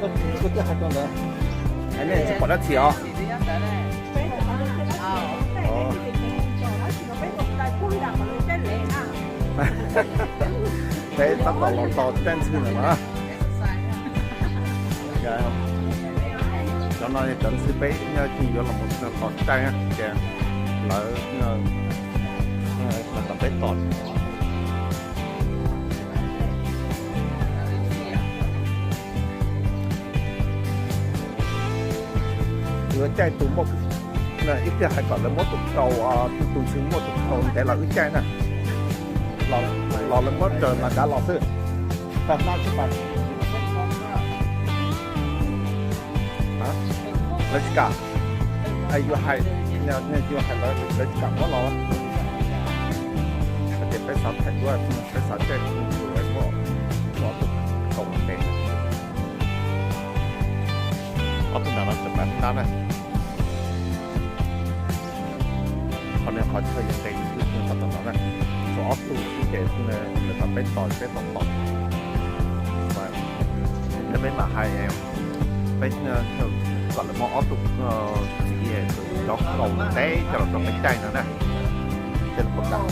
Koj twb hais rau ntawd, nej tsis pom dab tsi os. Peb tab tom los tos caij ntxhw ntawm no. Cov no cov ntxhw peb yuav los tos caij ces lawv, lawv kom peb tos. Yuav caij tus muaj, ib pliag hais kom lawv muab tus kaus, tus ntxhw muaj tus kaus ntev los wb caij na. Los lawv muab raws mas dav los xwb. Tag nab tsis pais. Lawv tsis kam. Yuav hais, yuav hais lawv tsis kam muab los. Ces peb xav thaij duab, peb xav caij tus muaj ob tug kaus ntev. Ob tug nram no tseem nab na. Qhov no qhov chaw yuav nqis xwb, qhov tom no na, tshuav ob tug xwb ces lawv kom peb tos, peb tos tos. Peb mam hais, peb kom lawv muab ob tug txiv cov kaus ntev coj los rau peb caij no na. Ces lawv puas kam.